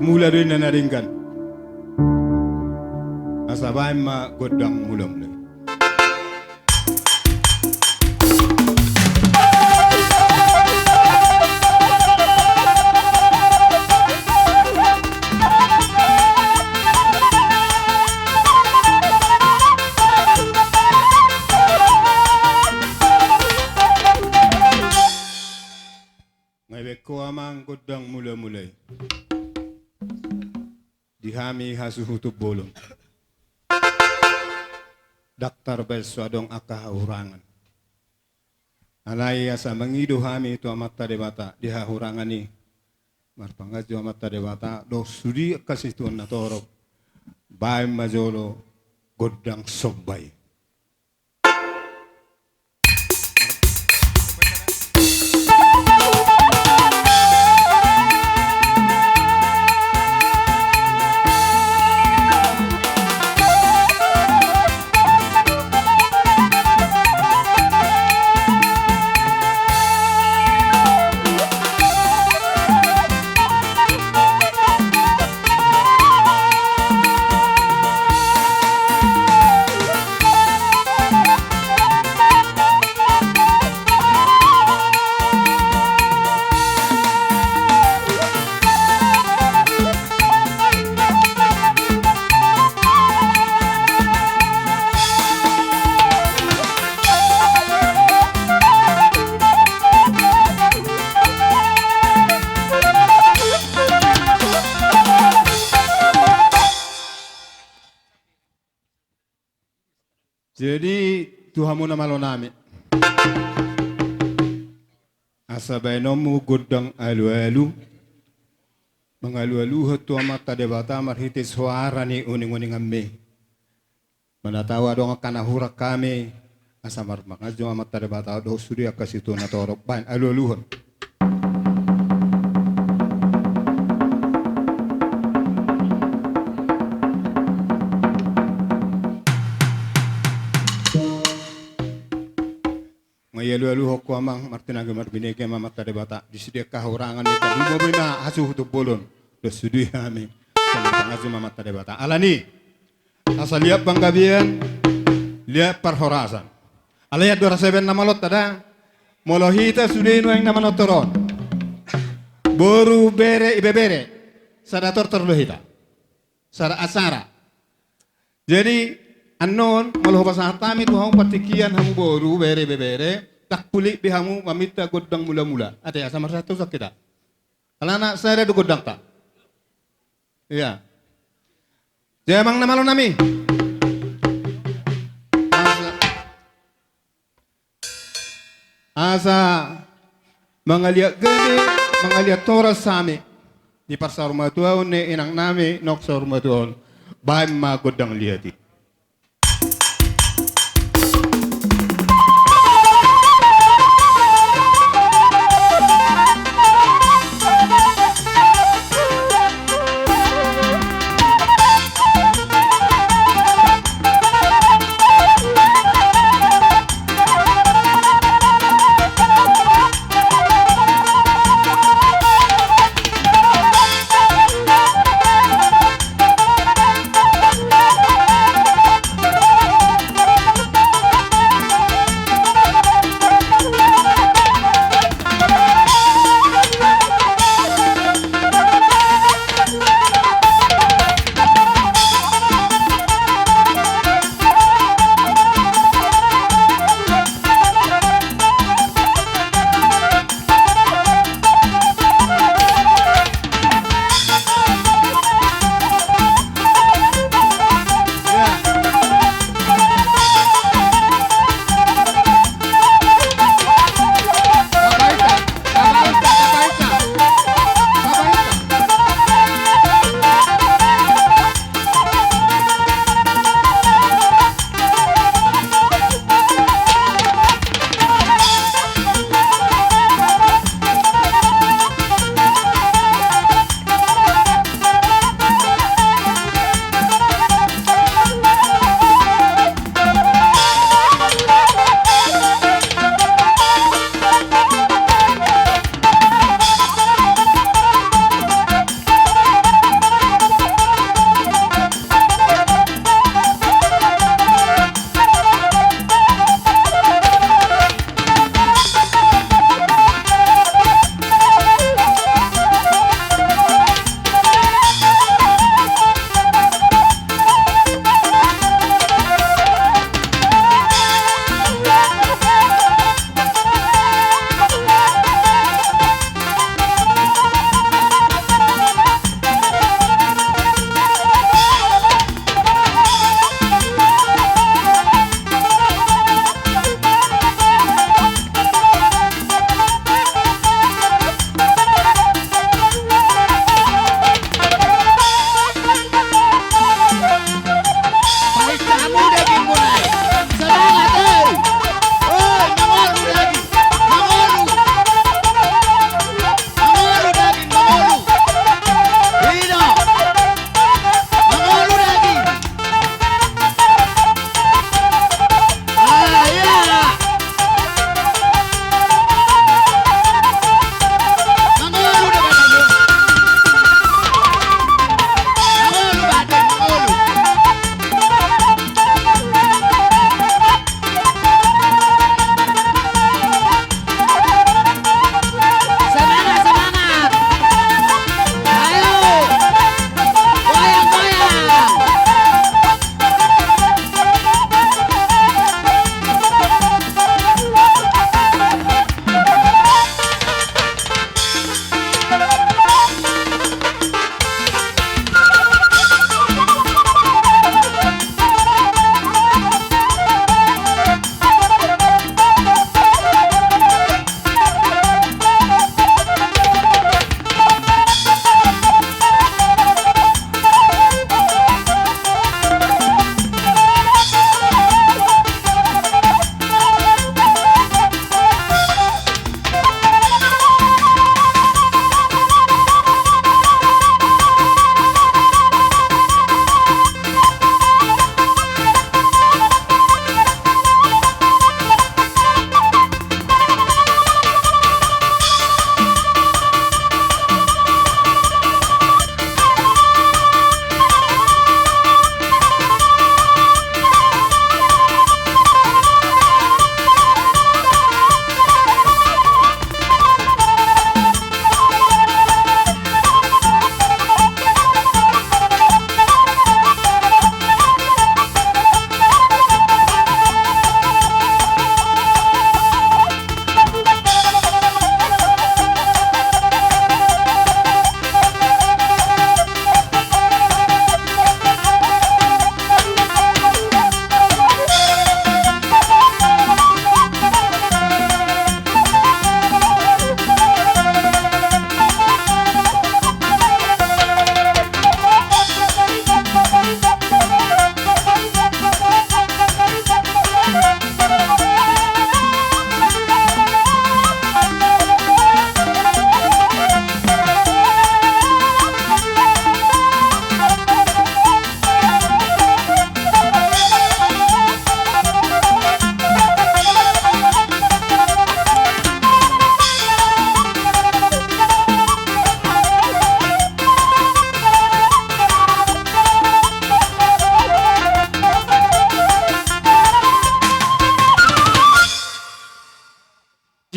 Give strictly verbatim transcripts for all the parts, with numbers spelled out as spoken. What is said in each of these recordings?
Mula do inna na denggan. Asa baen ma gondang mula-mula i. Nga ibaen ho amang gondang mula-mula i. Di hami hasuhuton bolon. Ndang tarbaen so adong angka hahurangan. Alai asa mangido hami tu Amanta Debata di hahurangan i. Marpanganju Amanta Debata dohot sude angka situan na torop. Baen ma jolo gondang somba i. Jadi, tu hamu na malo nami, asa baenonmu gondang alu-alu, mangalu-aluhon tu Amanta Debata marhite soara ni uning-uninganmi. Mana tahu adong angka na hurang hami, asa marpanganju Amanta Debata dohot sude angka situan na torop, baen alu-aluhon. Nga ialu-aluhon ho amang, martinangi marbinege ma Amanta Debata di sude angka hahurangan ni hita, lumobi ma hasuhuton bolon dohot sude hami. Asa marpanganju ma Amanta Debata. Alani, asa liat panggabean, liat parhorasan. Alai andorang so baen na malonta da, molo hita sude nuaeng na manortor on, boru, bere, ibebere, sada tortor do hita. Sada acara. Jadi, annon, molo hupasahat hami tu hamu partingkian, hamu boru, bere, ibebere, ndang hulit be hamu maminta gondang mula-mula. Ate, asa marsahat tu hita. Alana sada do gondangta. Ia. Jadi amang na malo nami, asa, asa mangaliat gede, mangaliat horas hami di parsarumatuaon ni inang nami, nang saurmatuaon, baen ma gondang liat i.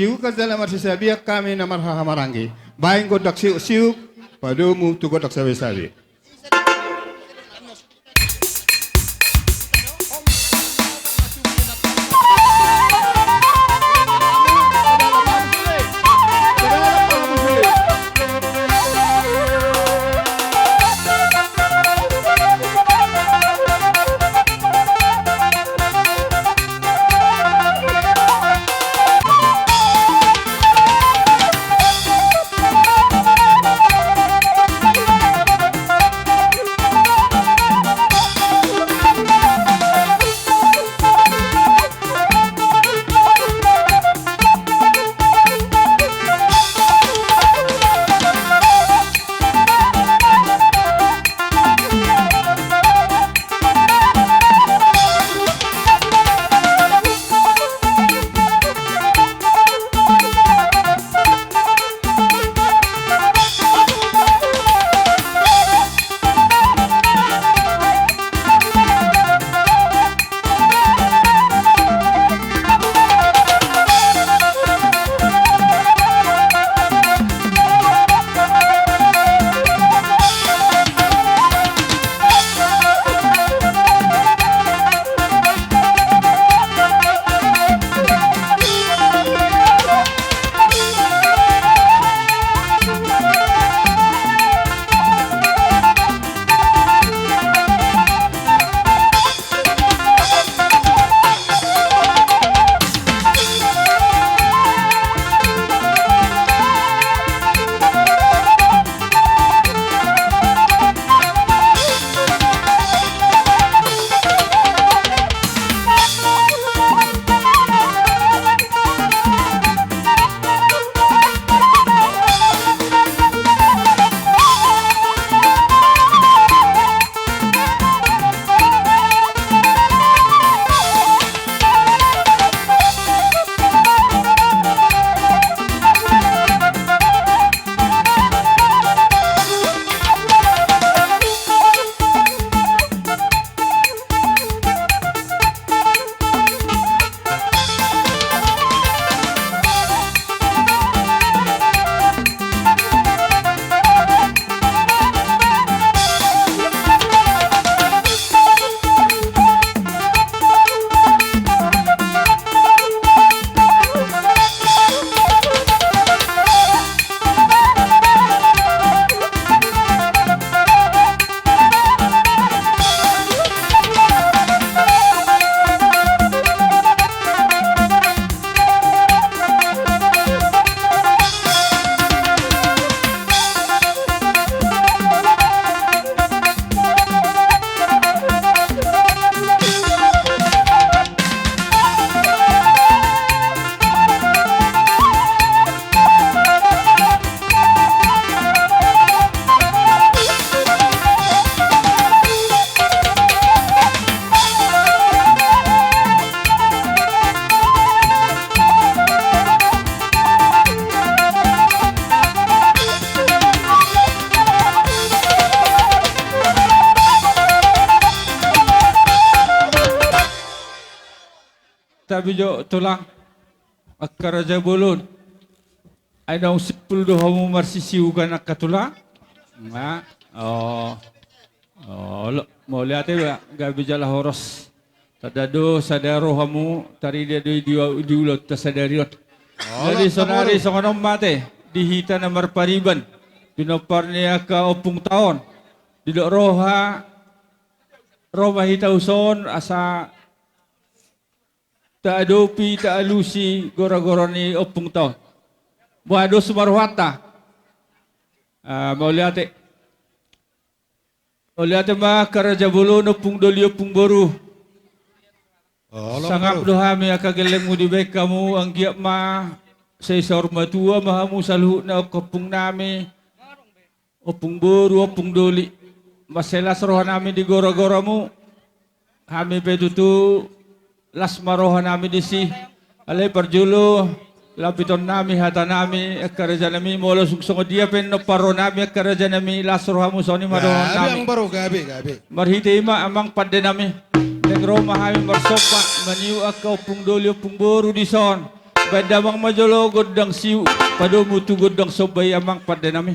Siuka jala marsisabian hami na marhahamaranggi. Baen gondang siuk-siuk, padomu tu gondang sabe-sabe. Tabi jo tulang, angka raja bolon. Ai naung simpul do hamu marsisiukan angka tulang? Nga. Oh. Oh, olo, mauliate ba, gabe jala horas. Tanda do sada rohamu, tarida do i di, di ulaonta sadari on. Jadi sonari songon on ma ate, di hita na marpariban, pinompar ni angka ompungta on. Didok roha, ro ma hita tu son, asa taadopi, taalusi gora-gora ni ompungta on. Boha dos ma rohanta. Ah, mauliate. Mauliate ma angka raja bolon, ompung doli, ompung boru. Sangap do hami angka gellengmu dibaen hamu, anggiat ma sai saur matua ma hamu saluhutna angka ompung nami. Ompung boru, ompung doli, mansai las roha nami di gora-goramu. Hami pe tutu las ma roha nami disi. Alai parjolo, lampiton nami hata nami, angka raja nami, molo sung songon dia pe pinompar roha nami, angka raja nami, las rohamu, songon i ma dohonon nami. Gabe, amang boru, gabe, gabe. Marhite i ma, amang pande nami, naeng ro ma hami marsomba, maniuk angka ompung doli, ompung boru dison. Baen damang ma jolo gondang siu, padomu tu gondang somba i amang pande nami.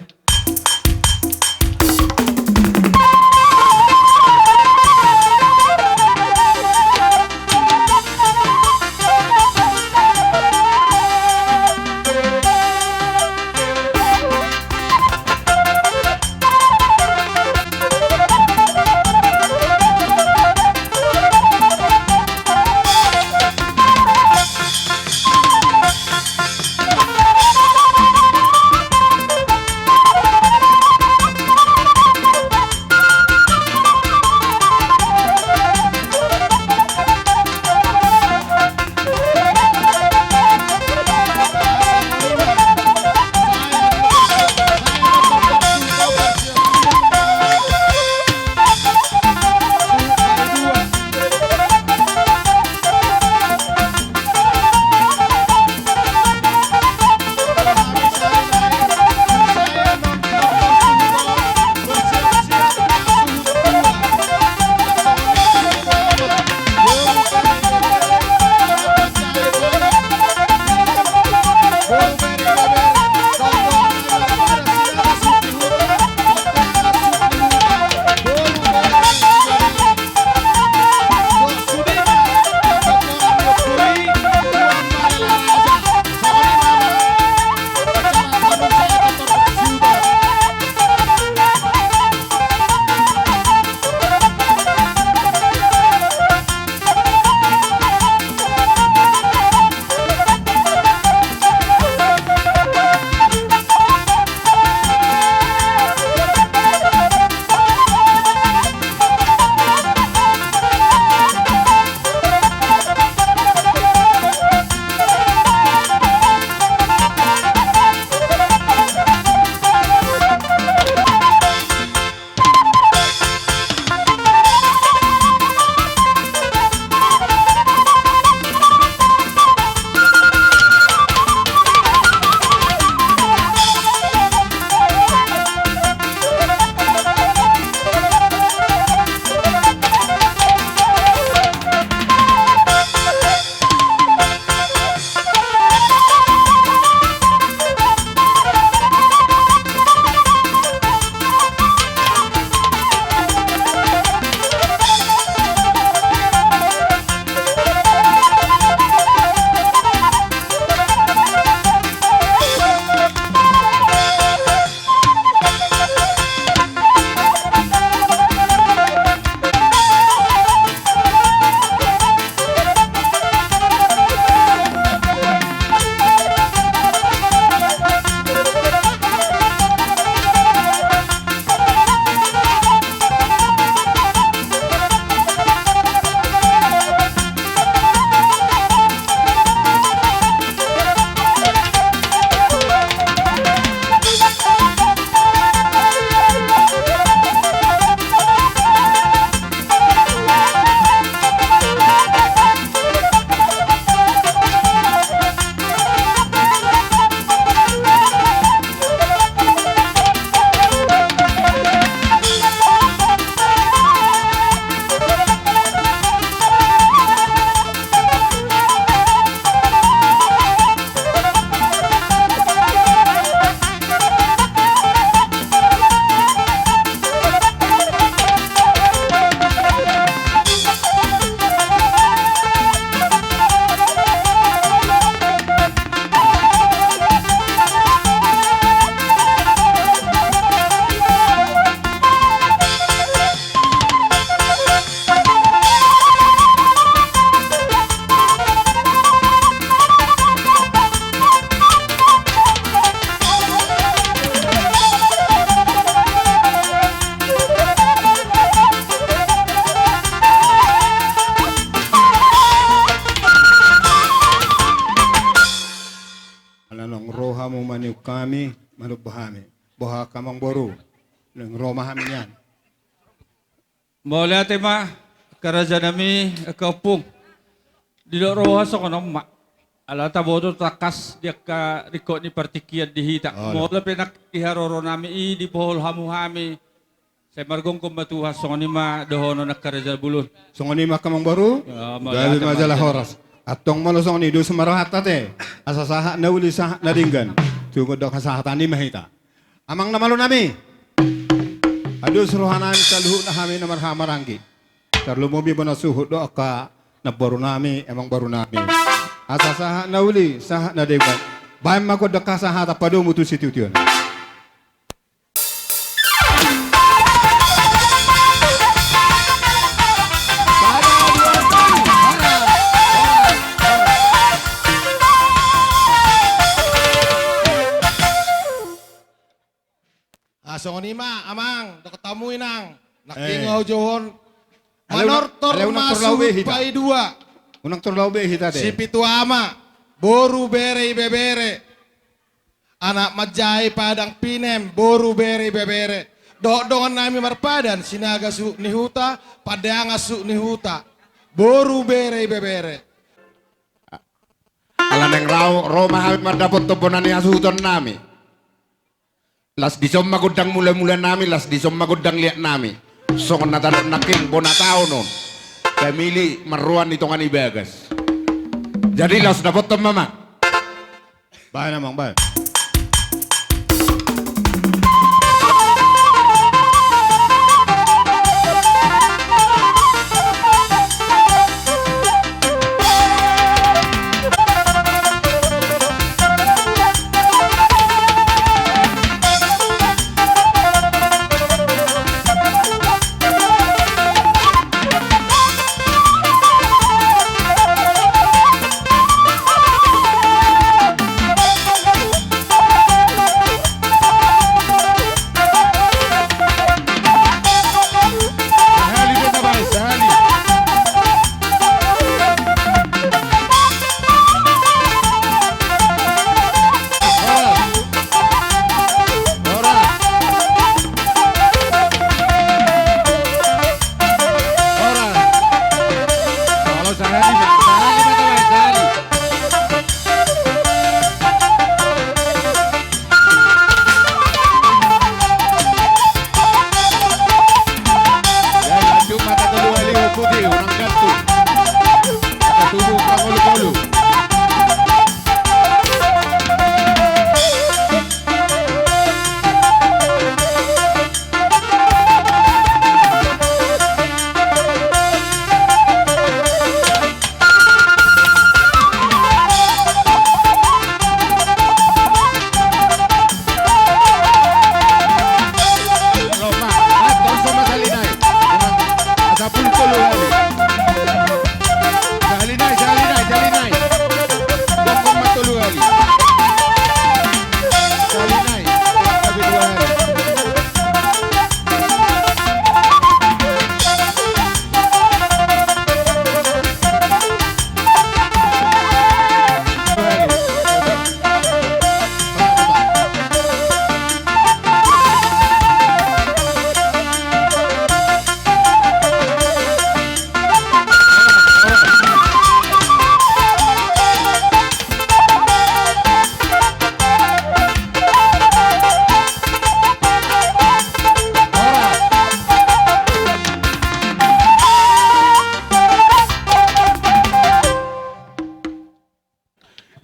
Ala naung ro hamu maniuk hami, manomba hami. Boha angka amangboru, naung ro ma hami nian. Mauliate ma, angka raja nami, angka ompung. Didok roha songon on ma. Ala taboto tangkas di angka ringkot ni partingkian di hita. Molo pe nang di haroro nami i dipohol hamu hami. Sai margomgom ma Tuhan, songon i ma dohonon angka raja bulung. Songon i ma angka amangboru. Gabe ma jala horas. Antong molo songon i dos ma rohanta te, asa sahat na uli sahat na denggan. Tung gondang hasahatan i ma hita. Amang na malo nami. Ados roha nami saluhutna hami na marhahamaranggi. Tarlumobi bona suhut do angka namboru nami, amangboru nami. Asa sahat na uli, sahat na denggan. Baen ma gondang hasahatan padomu tu sitionon. Ah, songon i ma, amang, dohot hamu inang. Nangkin, eh, hujouhon. Alai unang, manortor alai unang ma torlao be suhut hita. Paidua. Unang torlao be hita te. Sipitu ama, boru, bere, ibebere. Anak manjae, padang pinem, boru, bere, ibebere. Dohot dongan nami marpadan, Sinaga suhut ni huta, Pandeangan suhut ni huta. Boru, bere, ibebere. Ala naeng ro, ro ma hami mandapothon bona ni hasuhuton nami. Las dison ma gondang mulamula nami, las dison ma gondang liat nami. Songon na tadok nangkin bona taon on. Pamili marroan di tonga ni bagas. Jadi las dapothon ma, amang. Baen, amang, baen. Sahali nai, sahali nai, sahali nai. Bokkon ma tolu hali. Sahali nai, bokkon ma tolu hali.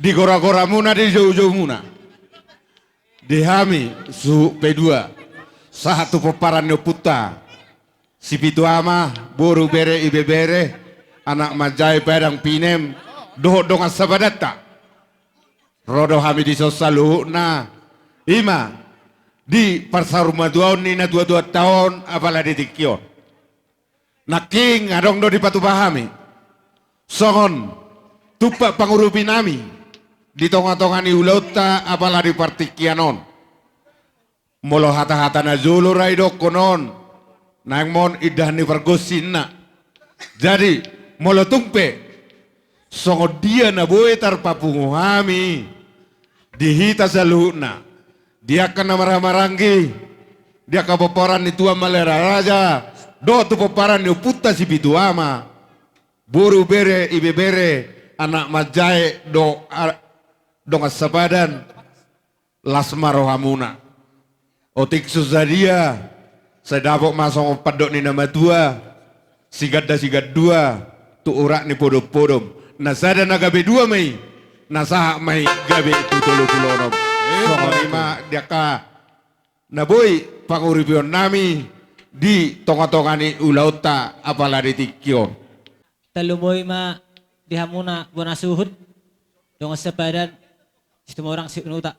Di goragoramuna, di joujoumuna, di hami suhut P dua, sahat tu pomparan ni ompunta, Sipitu Ama, boru, bere, ibebere, anak manjae, padang pinem, dohot dongan sapadanta. Ro do hami dison saluhutna, i ma di parsaurmatuaon ni natuatuanta on, apala di tingki on. Nangkin adong do dipatupa hami songon tumpak pangurupi nami di tongatonga ni ulaonta, apala di partingkian on. Molo hatahata na jolo ra idokkon on, naeng ma on indahan ni pargonsi, ninna. Jadi molo tung pe songon dia na boi tarpapungu hami di hita saluhutna, di angka na marhahamaranggi, di angka pomparan ni Tuan Malera Raja, dohot tu pomparan ni ompunta Sipitu Ama, boru, bere, ibebere, anak manjae dohot a-, dongan sapadan, las ma rohamuna. Otik so sadia, sai dapot ma songon pandok ni na matua, siganda sigandua tu urat ni podompodom. Na sada na gabe dua ma i, na sahat ma i gabe tu tolu pulu onom. Songon i ma di angka na boi panguripionnami di tongatonga ni ulaonta apala di tingki on. Tarlumobi ma di hamuna bona suhut, dongan sapadan, Situmorang Siunuta.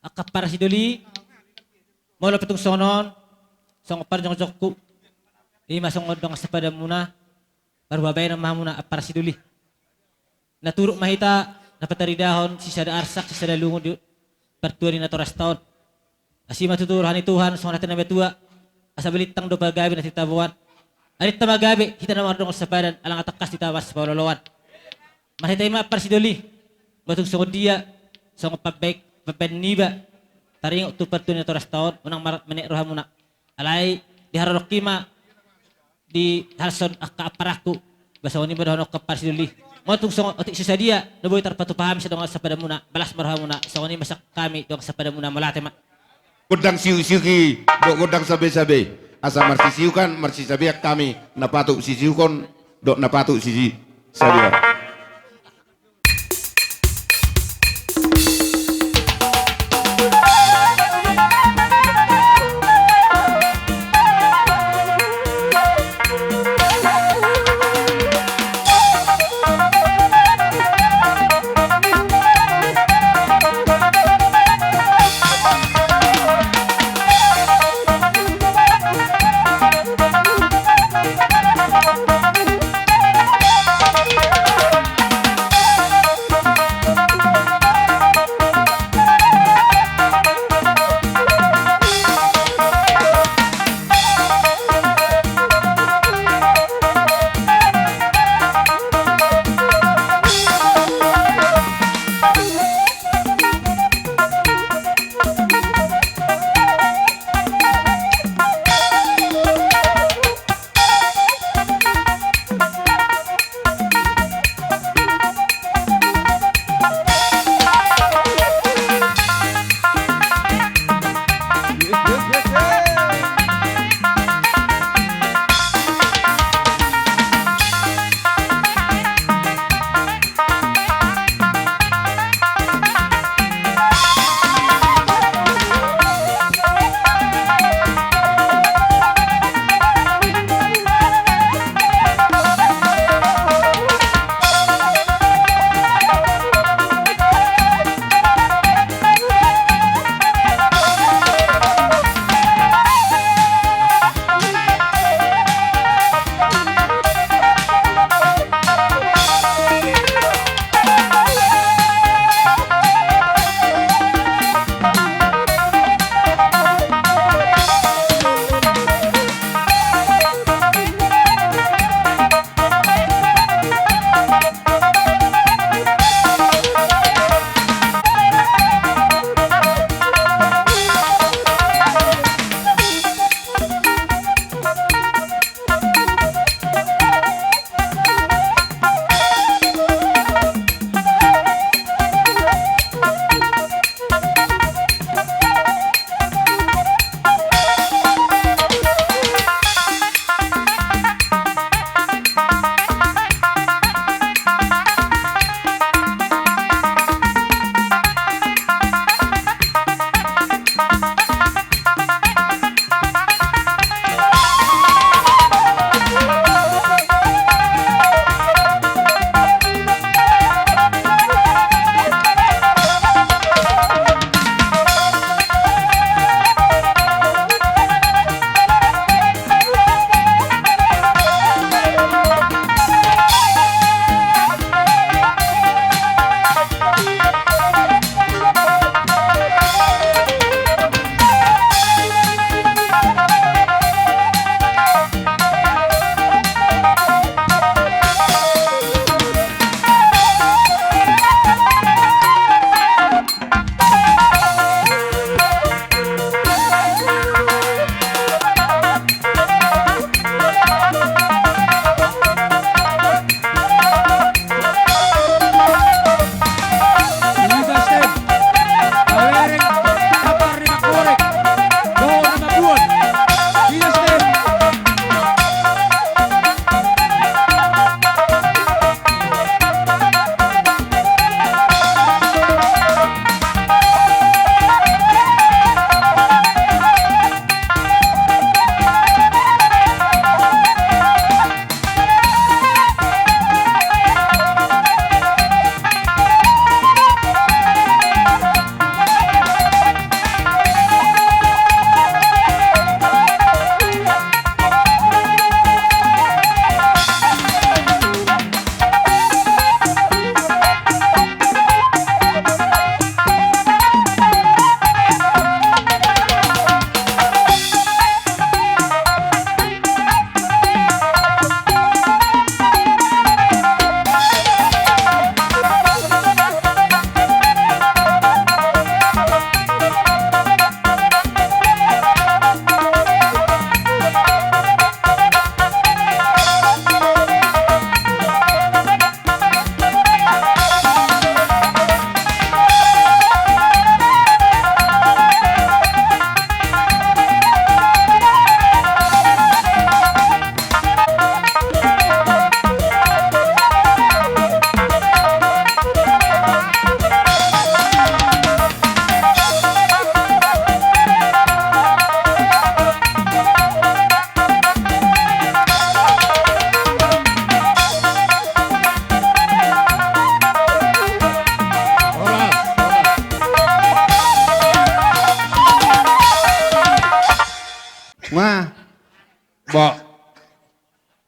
Angka parsidoli, molo pe tung songon on, songon parjongjongku, i ma songon dongan sapadanmuna, parbabaenon ma hamuna ampara sidoli. Na turuk ma hita, na pataridahon sisada arsak, sisada lungun di partua ni natorasta on. Asi ma tutu roha ni Tuhan, songon hata ni natuatua, asa balintang do pagabe na titaboan. Arinta ma gabe, hita na mardongan sapadan, ala nga tangkas hita marsipaolooloan. Marhite i ma parsidoli, molo tung songon dia, songon pambaen, pambaen niba, taringot tu partua ni natorasta on, unang mar-, menek rohamuna. Alai, di harorongki ma, dihalashon angka amparangku, ba songon i ma dohononku parsidoli. Molo tung songon otik so sadia, na boi tarpatupa hami sian dongan sapadanmuna, balas ma rohamuna, songon i ma sian hami dongan sapadanmuna, mauliate ma. Gondang siuksiuki, dohot gondang sabesabe. Asa marsisiukan, marsisabean hami, na patut sisiukon, dohot na patut sisi-, sabeon.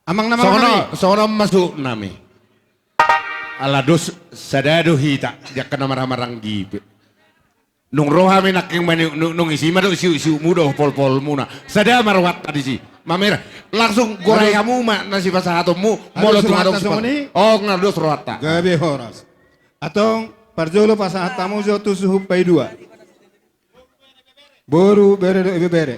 Amang na marhahamaranggi. Songon on ma suhut nami. Ala dos sada do hita, di angka na marhahamaranggi pe. Nunga ro hami nangkin ma ni, nung, nung isi ma do siuk-siukmu do, polpolmuna. Sada ma rohanta disi. Mamereng. Langsung gorai hamu ma na sipasahatonmu, molo tung adong sipasahaton. Ong na dos rohanta. Gabe horas. Antong, parjolo pasahat hamu jo tu suhut paidua. Boru, bere dohot ibebere.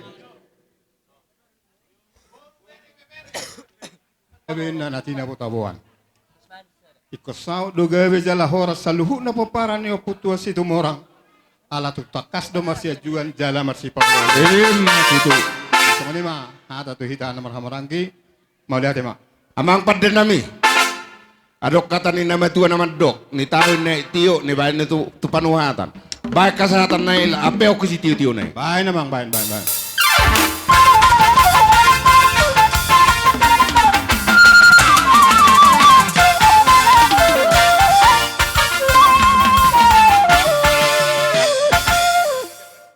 Gabe ninna na tinabotaboan. Ingkon saut do gabe jala horas saluhutna pomparan ni Ompu Tuan Situmorang. Ala tung tangkas do marsianjuan jala marsipangomoan. Ima tutu. Songon i ma hata tu hita na marhahamaranggi. Mauliate ma. Amang pande nami. Adong hata ni na matua na mandok, nitaon na i tio, nibaen na tu, tu panuhatan. Baen hasahatan na i, ampe on tu sitio-tio na i. Baen amang, baen, baen, baen.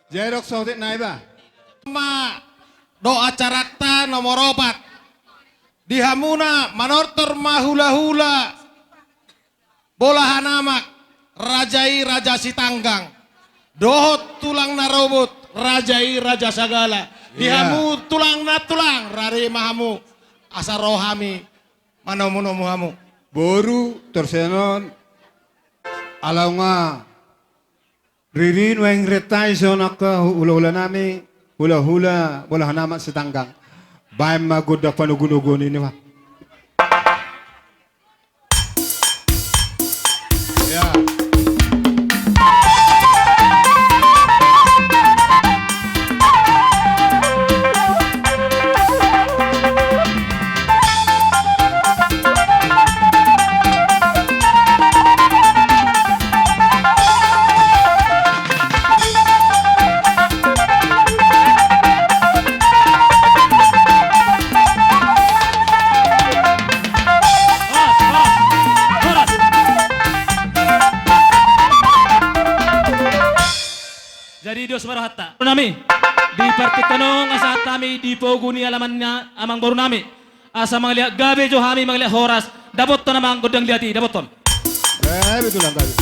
Jadi dok saotik na i ba. Ma do acaranta nomor opat. Di hamuna manortor ma hulahula bolahan amak, raja i Raja Sitanggang. Dohot tulang na robot, raja i Raja Sagala. Di hamu tulang na tulang, rade ma hamu. Asa ro hami manomunomu hamu. Boru, torus sian on, ala nunga riri nuaeng renta i songon angka hulahula nami, hulahula bolahan amak Sitanggang. Baen ma gondang panogunoguon i niba. Jadi dos ma rohanta nami. Di partingkian on asa hami di pogu ni alamanna amangboru nami. Asa mangaliat gabe jo hami mangaliat horas. Dapothon amang gondang liat i, dapothon. Eh, betul lah tadi.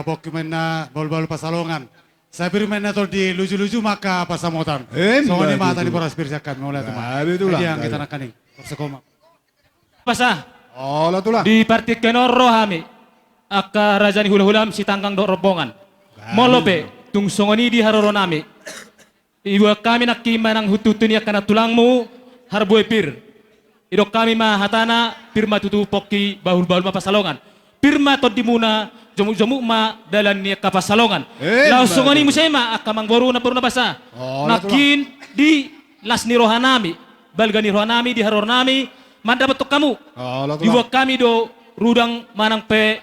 pongki ma inna bahulbahul Pansalongan. Sai pir ma inna tondi lujuluju ma angka pansamotan. Emma tutu. Songon i ma hata ni boras pir sian hami, mauliate ma. Gabe tulang, gabe. Jadi angka tangan kaning. Torse koma. Basa. Olo tulang. Di partingkian on ro hami, angka raja ni hulahulam Sitanggang dohot rombongan. Gabe. Molo pe tung songon i di haroronami, diboan hami nangkin manang huntuhuntu ni angka nantulangmu Harbue pir. Didok hami ma hatana, pir ma tutu pongki, bahulbahul ma Pansalongan. Pir ma tondimuna, jomukjomuk ma dalan ni angka Pansalongan. Emma tutu. Laos songon i muse ma angka amangboru, namboru na basa. Olo tulang. Nangkin di las ni rohanami, balga ni rohanami, di haroronami mandapothon hamu. Olo tulang. Diboan hami do rudang manang pe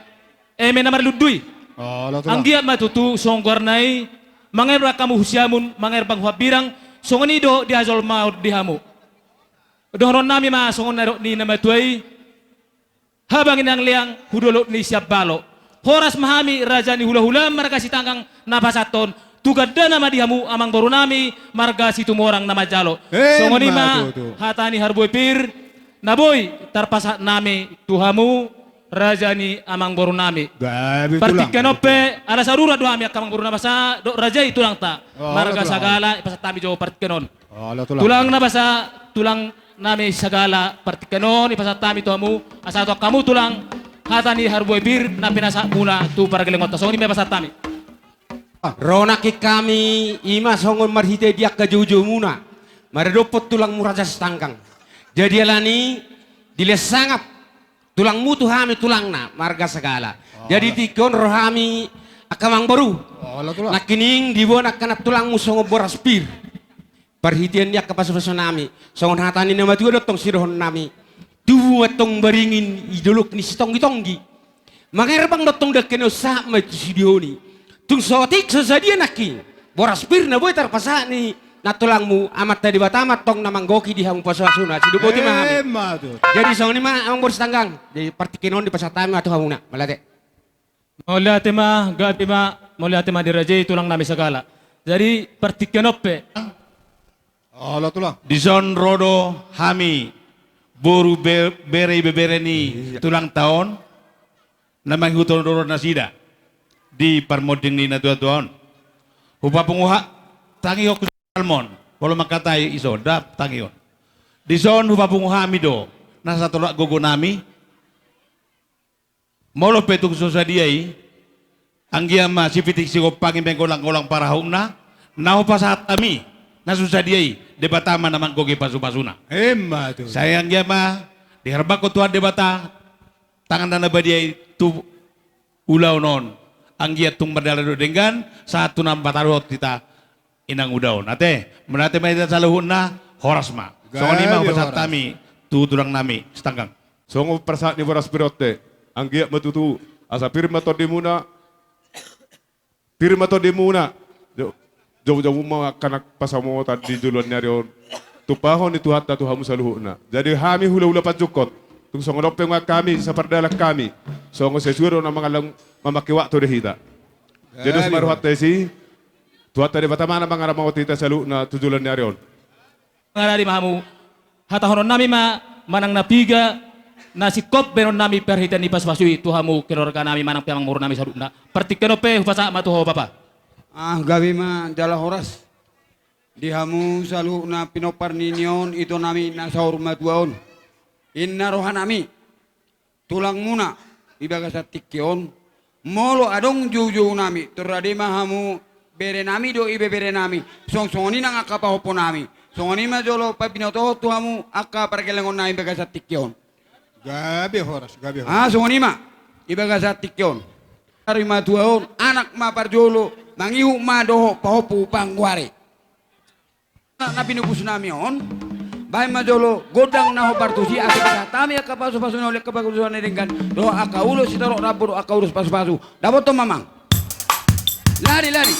eme na marlundui. Olo tulang. Anggiat ma tutu songon goarna i, mangerbang hamu hu siamun, mangerbang hu hambirang, songon i do di hajolmaon di hamu. Dohononnami ma songon na nidok ni na matua i, habang inang leang hu dolok ni siambalo. Horas ma hami raja ni hulahulam marga Sitanggang na pasahathon, tu gandana ma di hamu amangborunami marga Situmorang na manjalo. Emma tutu. Songon i ma hata ni Harbue pir, na boi tarpasahat nami tu hamu raja ni amangborunami. Gabe tulang. Partingkian on pe, ala saur-uran do hami angka amangboru na basa dohot raja i tulangta. Olo tulang. Marga Sagala, dipasahat hami jo partingkian on. Olo tulang. Tulang na basa, tulangnami Sagala, partingkian on dipasahat hami tu hamu, asa sahat hamu tulang hata ni Harbue pir na pinasahatmuna tu pargellengonta. Songon i ma dipasahat hami. Ro nangkin hami, i ma songon marhite di angka joujoumuna maradophon tulangmu raja Sitanggang. Jadi alani dilehon sangap tulangmu tu hami tulangna marga Sagala. Olo. Jadi tingki on ro hami angka amangboru. Olo tulang. Nangkining diboan angka nantulangmu songon boras pir. Parhitean ni angka pasupasunami, songon hata ni na matua do tong sidohononnami. Tubu ma tong baringin di dolok ni sitonggitonggi. Mangerbang do tong dengke na umsahat ma tu sidihoni. Tung so otik so sadia nangkin boras pir na boi tarpasahat ni nantulangmu, Amanta Debata ma tong na manggohi di hamu pasupasuna. Sidok boti ma hami. Emma tutu. Jadi songon i ma amangboru Sitanggang. Jadi partingkian on dipasahat hami ma tu hamuna. Mauliate. Mauliate ma, gabe ma, mauliate ma di raja i tulangnami Sagala. Jadi partingkian on pe. Olo tulang. Dison ro do hami boru be-, bere ibebere ni, iya, tulangta on, na mangihuthon dohonon nasida di parmonding ni natuatua on. Hupapungu ha-, tangihon husalmon, molo mangkatai iso, ndang tangihon. Dison hupapungu hami do na satolap gogonami. Molo pe tung so sadia i, anggiat ma sipitik sigompangi ma golanggolang parahutna, na hupasahat hami na so sadia i, Debata ma na manggohi pasupasuna. Emma tutu. Sai anggiat ma diharbanghon Tuhan Debata tanganna na badia i tu ulaon on, anggiat tung mardalan do denggan sahat tu na mataruhon hita. Inang udaon. Ate, mauliate ma hita saluhutna, horas ma. Songon i ma hupasahat hami tu tulangnami Sitanggang. Songon parsahat ni boras pir on, te, anggiat ma tutu, asa pir ma tondimuna, pir ma tondimuna. Jo-, jomujomuk ma angka na pasamotan di joloan ni ari on. Tumpahon ni Tuhanta tu hamu saluhutna. Jadi hami hulahula panjungkot, tung songon on pe nuaeng hami, sapardalan hami, songon sesuai do na mangallang mamangke waktu do hita. Jadi, gabe, marhata i si Tuhanta Debata ma na mangaramoti hita saluhutna tu joloan ni ari on. Mangaradi ma hamu. Hatahononnami ma manang na piga na singkop baenonnami parhitean ni pasupasu i tu hamu keluarganami manang pe amangborunami saluhutna. Partingkian on pe hupasahat ma tu ho, Bapa. Ah, gabe ma jala horas di hamu saluhutna pinompar ni inion itonami na saur matua on. Inna rohanami tulangmuna di bagasan tingki on. Molo adong joujounami, tor rade ma hamu berenami dohot ibeberenami, songon i nang angka pahompunami. Songon i ma jolo pabinotohon tu hamu angka pargellengonnami di bagasan tingki on. Gabe horas, gabe horas. Ah, songon i ma di bagasan tingki on. Ari matua on, anak ma parjolo, mangihut ma dohot pahompu panggoari. Na pinupusnami on, baen ma jolo gondang na hombar tusi, asa pasahat hami angka pasupasu na uli, angka pasupasu na denggan, dohot angka ulos sitorop rambu dohot angka ulos pasupasu. Dapothon ma, Amang. Lari, lari.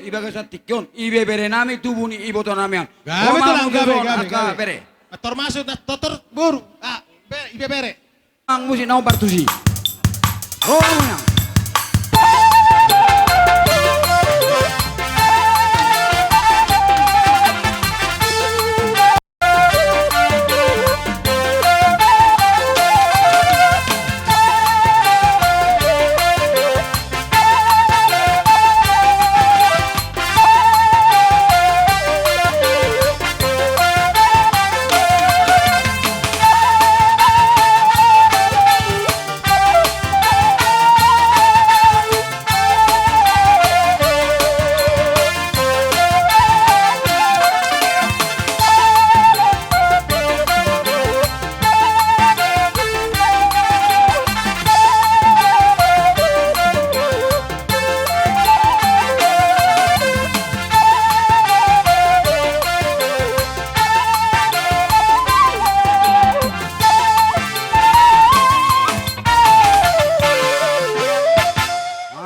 Di bagasan tingki on, ibebere nami tubu ni iboto nami on. Gabe. Tulang, gabe, gabe, gabe. Bere. Tormasuk na tortor boru. Ah, be-, ibebere. Amang musik na hombar tusi. Ro ma.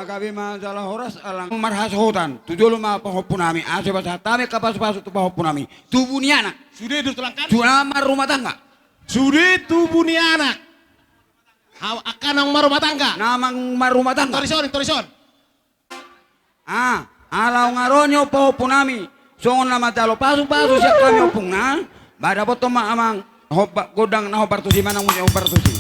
Gabe ma jala horas, ala marhasohotan tu jolo ma pahompu nami, asa pasahat hami angka pasupasu tu pahompu nami. Tubu ni anak. Sude do tulangkan. Sude na marrumah tangga. Sude tubu ni anak. Hau angka naung marrumah tangga. Na naung marrumah tangga. Torison, torison. Ah, ala naung ro ni on pahompu nami songon na manjalo pasupasu sian hami ompungna. Ba dapothon ma amang hombar, gondang na hombar tusi manang musik hombar tusi.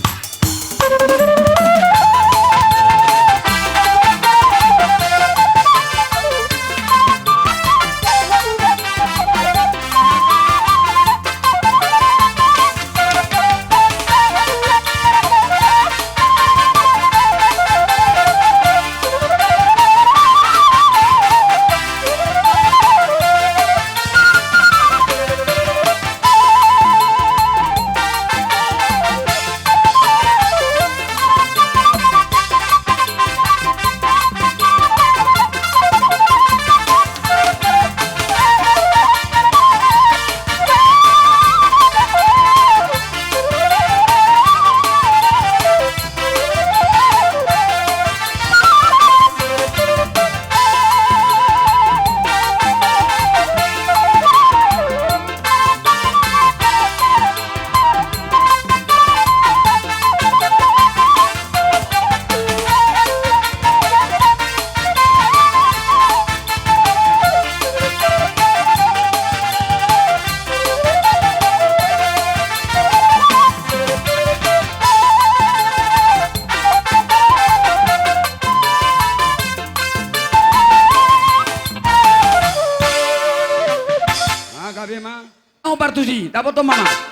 Ah, gabe ma. Hombar tusi, dapothon ma amang.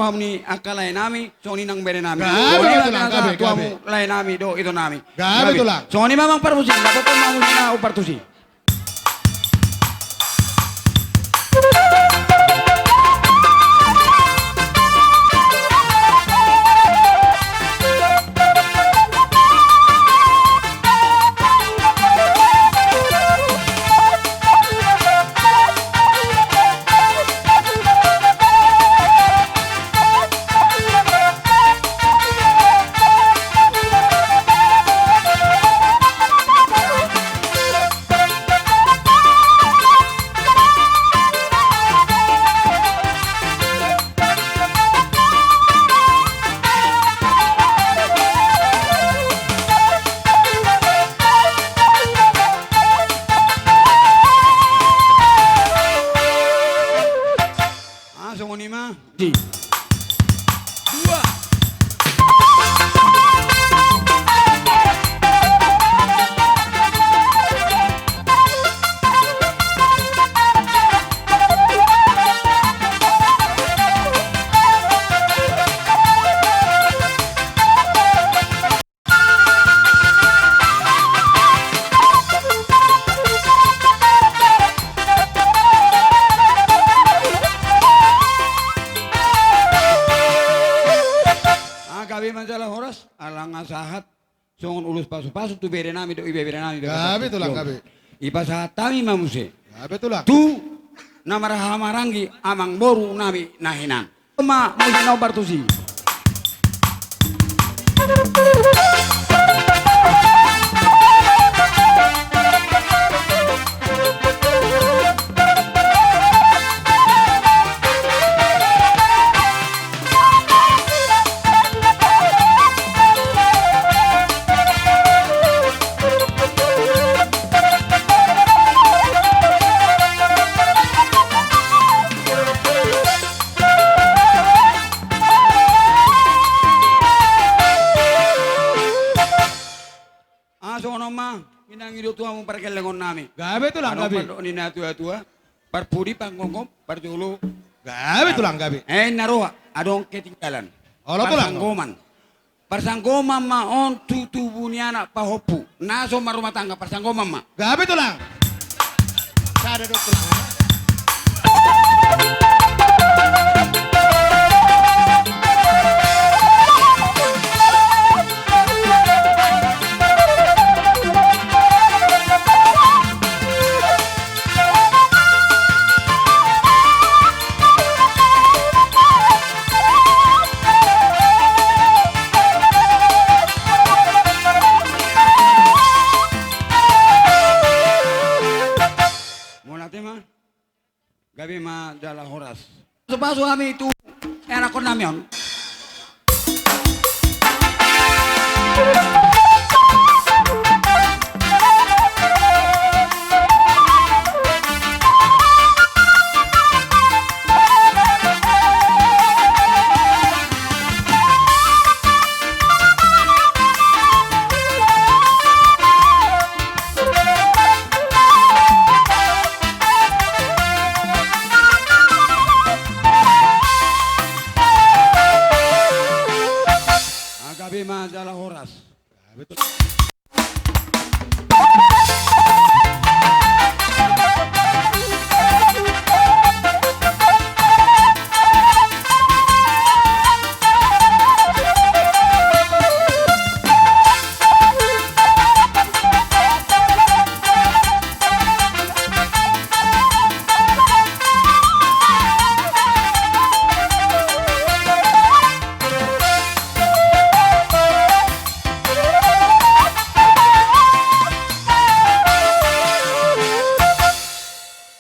Hamu ni angka lae nami, songon i nang bere nami. Gabe, songon i ma tulang, gabe, gabe. Hamu lae nami dohot ito nami. Gabe, gabe, tulang. Songon i ma amang parmusik, dapothon ma musik na umpartusi. Ah, songon i ma. Di. Dua. Ah, gabe ma jala horas, ala nga sahat songon ulos pasupasu tu bere nami dohot ibebere nami. Gabe, tulang, gabe. Ipasahat hami ma muse. Gabe, tulang. Tu na marhahamaranggi amangboru nami na hinan. Ma musik na umpartusi. Ah, songon on ma, inang i do tu hamu pargellengon nami. Gabe, tulang, gabe. Adong pandok ni natuatua, parpudi panggomgom, parjolo. Gabe, tulang, gabe. Eh, na roha, adong ketinggalan. Olo, tulang. Parsanggoman. Parsanggoman ma on tu tubu ni anak pahompu. Na so marrumah tangga, parsanggoman ma. Gabe, tulang. Sada do, tulang. Mauliate ma. Gabe ma jala horas. Pasupasu hami tu ianakhon nami on. Ah, gabe ma jala horas.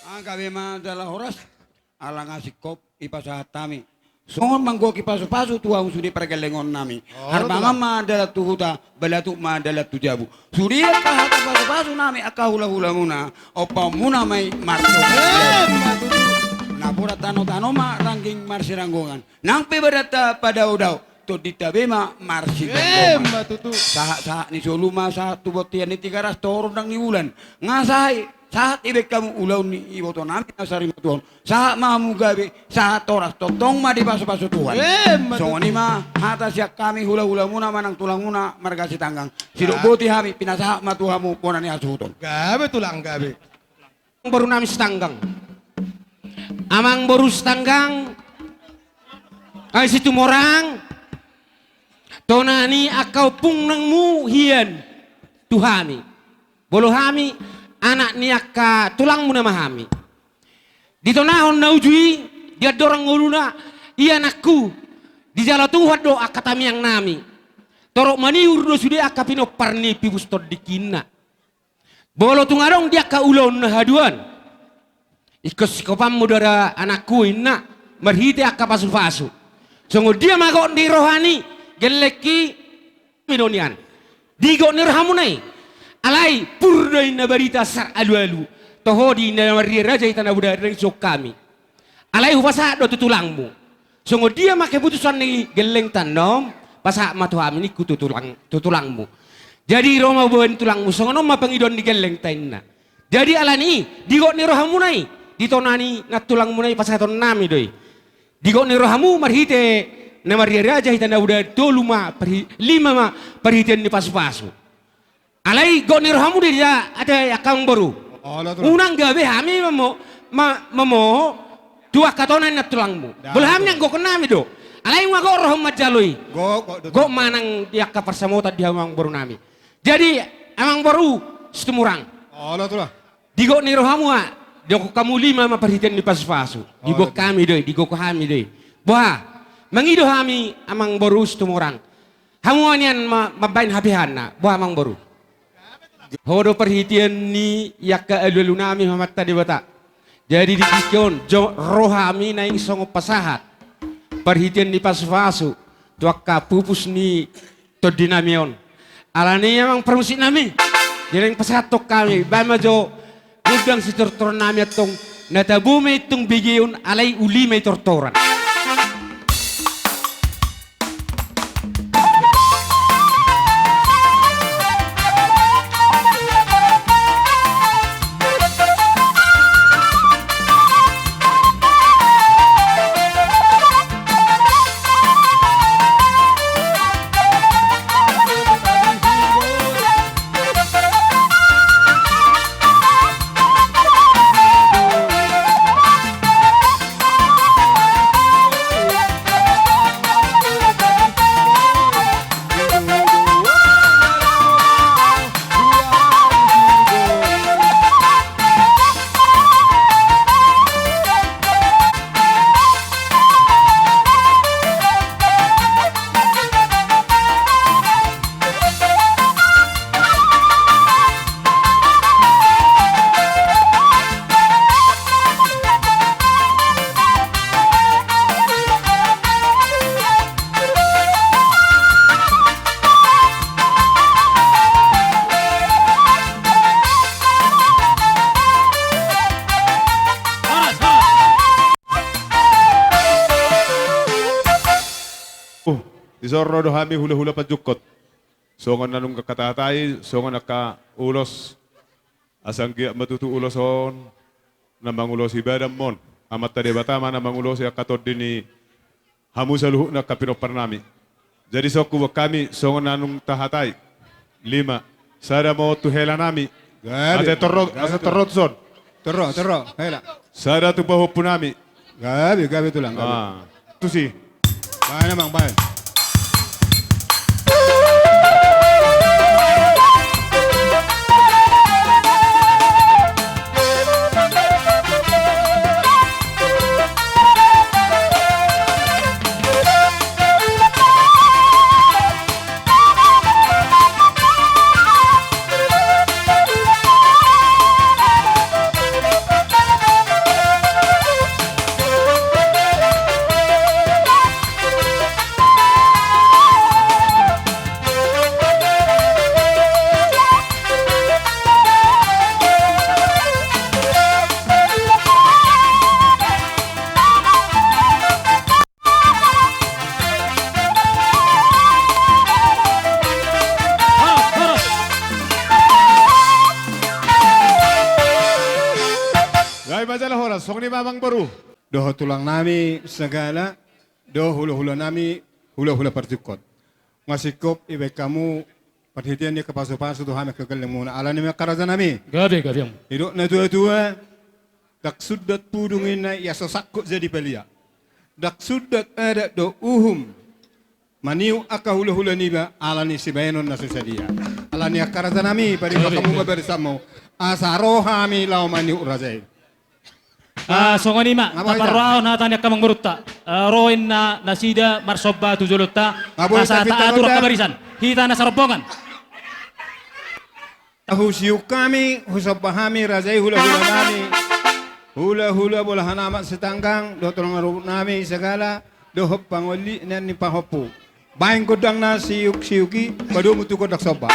Ah, gabe ma jala horas. Ala nga singkop ipasahat hami. Songon manggohi pasupasu tu hamu sude pargellengon nami. Oh, harbangan ma dalan tu huta, balatuk ma dalan tu jabu. Sude angka hata pasupasu nami angka hulahulamuna, ompaonmuna ma i marsogot. Emma tutu. Napuran tanotano ma rangging marsiranggongan. Nang pe badanta padaodao, tondinta be ma marsigomgoman. Emma tutu. Sahatsahat ni solu ma sahat tu bontean ni Tigaras, toru rondang ni bulan. Nga sae Sahat ibaen hamu ulaon ni ibotonami na sarimatuaon. Sahat ma hamu gabe, sahat horas, tongtong ma dipasupasu Tuhan. Emma tutu. Songon i ma hata sian hami hulahulamuna manang tulangmuna marga Sitanggang. Sidok boti hami pinasahat ma tu hamu bona ni hasuhuton. Gabe tulang, gabe. Boru nami Sitanggang. Amang boru Sitanggang, ai Situmorang, tona ni angka ompungmu hian tu hami. Molo hami anak ni angka tulangmuna ma hami. Di tonahon na uju i, di andorang ngoluna, ia anakku, dijalo Tuhan do angka tangiang nami. Torop maniur do sude angka pinompar ni pipus tondingkinna. Molo tung adong di angka ulaon na haduan, ingkon sikopanmu do da anakku, inna, marhite angka pasupasu. Songon dia ma gok ni roha ni gellengki, mi do nian. Di gok ni rohamuna i. Alai pur do inna barita sar alualu. Toho di na marria raja hita na bodari, songon hami. Alai hupasahat do tu tulangmu. Songon dia ma keputusan ni gellengta annon, pasahat ma tu hami ningku tu tulang, tu tulangmu. Jadi ro ma baen tulangmu, songon on ma pangidoan ni gellengta, inna. Jadi alani i, di gok ni rohamuna i, di tona ni nantulangmuna i pasahaton nami do i. Di gok ni rohamu marhite na marria raja hita na bodari, tolu ma parhi-, lima ma parhitean ni pasupasu. Alai gok ni rohamu do i da ate angka amang boru. Olo, tulang. Unang gabe hami mamo-, ma-, mamoho tu angka tona ni nantulangmu. Molo hami nang gok nami do. Alai nunga gok roham manjalo i. Gok, gok do. Gok ma nang di angka parsamotan di hamu amang boru nami. Jadi amang boru Situmorang. Olo, tulang. Di gok ni rohamu, a, di gok hamu lima ma parhitean ni pasupasu. Di gok hami do i, di gok hami do i. Boha, mangido hami amang boru Situmorang. Hamu nian ma-, mambaen hapeahanna, boha amang boru. Ho do parhitean ni angka alualu nami, Amanta Debata. Jadi di tingki on, jo-, ro hami naeng songon pasahat parhitean ni pasupasu tu angka pupus ni tondi nami on. Alani i amang parmusik nami, di naeng pasahathon hami, baen ma jo gondang sitortoran nami antong, na tabo ma i tung begeon, alai uli ma i tortoran. Uh, dison ro do hami hulahula panjukot. Songon na nunga hatahatai, songon angka ulos. Asa anggiat ma tutu ulos on na mangulosi badanmon. Amanta Debata ma na mangulosi angka tondi ni hamu saluhutna angka pinompar nami. Jadi songon huboan hami, songon na nunga tahatai. Lima. Sada ma on tu hela nami. Gabe. Asa torro, gabe, asa torro tuson. Torro, torro, hela. Sada tu pahompu nami. Gabe, gabe tulang, gabe. Ah, tusi. Baen amang, baen. Jala horas, songon i ma amangboru. Dohot tulang nami sagala, dohot hula-hula nami, hula-hula parjukut. Nga singkop ibaen hamu, parhitean ni angka pasu-pasu tu hami angka gellengmuna. Alani i ma angka raja nami. Gabe, gabe. Didok na tua-tua, ndang sundat pudung inna ia so sangkut jadi palia. Ndang sundat adat dohot uhum maniuk angka hula-hula niba alani sibaenon na so sadia. Alani i angka raja nami, paima hamu ma barisanmu. Asa ro hami laho maniuk raja i. Ah, songon i ma, taparrohahon hata ni angka amangborunta. Ah, ro inna nasida marsomba tu jolonta. Asa taatu angka barisan. Hita na sarombongan. Husiuk hami, husomba hami, raja i hula-hula nami. Hula-hula bolahan amak sitanggang, dohot tulang na rorobot nami sagala, dohot pangoli nian ni pahompu. Baen gondang na siuk-siuk i, padomu tu gondang somba.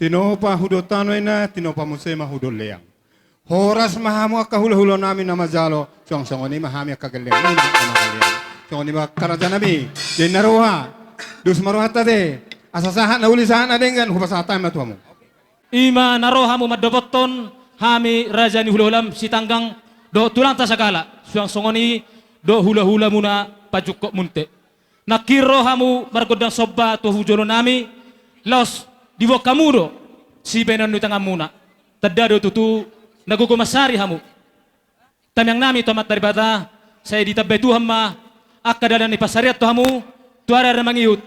Tinopa hudok tano ina, tinopa muse ma hudok leang. Horas ma hamu angka hulahula nami na manjalo, suang songon i ma hami angka gelleng nami na mangalean. Songon i ma angka raja nami, jadi na roha, dos ma rohanta te, asa sahat na uli sahat na denggan, hupasahat hami ma tu hamu. Ima na ro hamu mandopothon hami raja ni hulahulam Sitanggang dohot tulangta sagala, suang songon i dohot hulahulamuna panjungkot munte. Nangkin ro hamu margondang somba tu hujolo nami, laos diboan hamu do sibaenon ni tanganmuna. Tanda do tutu na gogo mansari hamu. Tamiang nami tu Amanta Debata, sai ditambai Tuhan ma angka dalan ni pansarian tu hamu tu ari-ari na mangihut.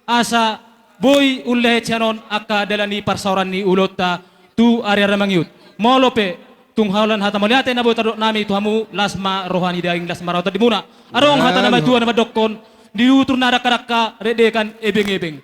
Asa boi ulahi sian on angka dalan ni parsaoran ni ulaonta tu ari-ari na mangihut. Molo pe tung holan hata mauliate na boi tadok nami tu hamu, las ma roha ni daging, las ma roha ni tondimuna. Adong hata na matua na mandokkon, di tutur na dangka-dangka, rek dekan ebeng-ebeng.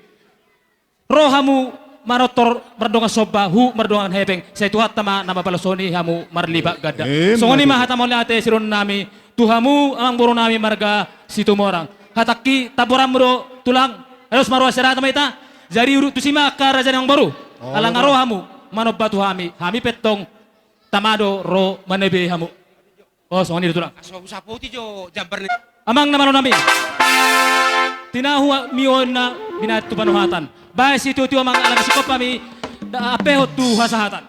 Ro hamu manortor mardongan somba, huhut mardongan hepeng, sai Tuhanta ma na mambalos hami hamu marlipat ganda. Songon i ma hata mauliate sidohonon nami tu hamu amangboru nami marga Situmorang. Hatangki tamboranmu do tulang, ados ma roha sian hata ma hita. Jadi udut tusi ma angka raja ni amangboru. Ala nga ro hamu manomba tu hami, hami pe tong tama do ro manebe hamu. Oh, songon i do tulang. Aso husapoti jo jambar ni. Amang na malo nami. Tinahu mio na binatu panohatan. Bae sitio-tio amang ala na singkop hami. Ape hot tu hasahatan.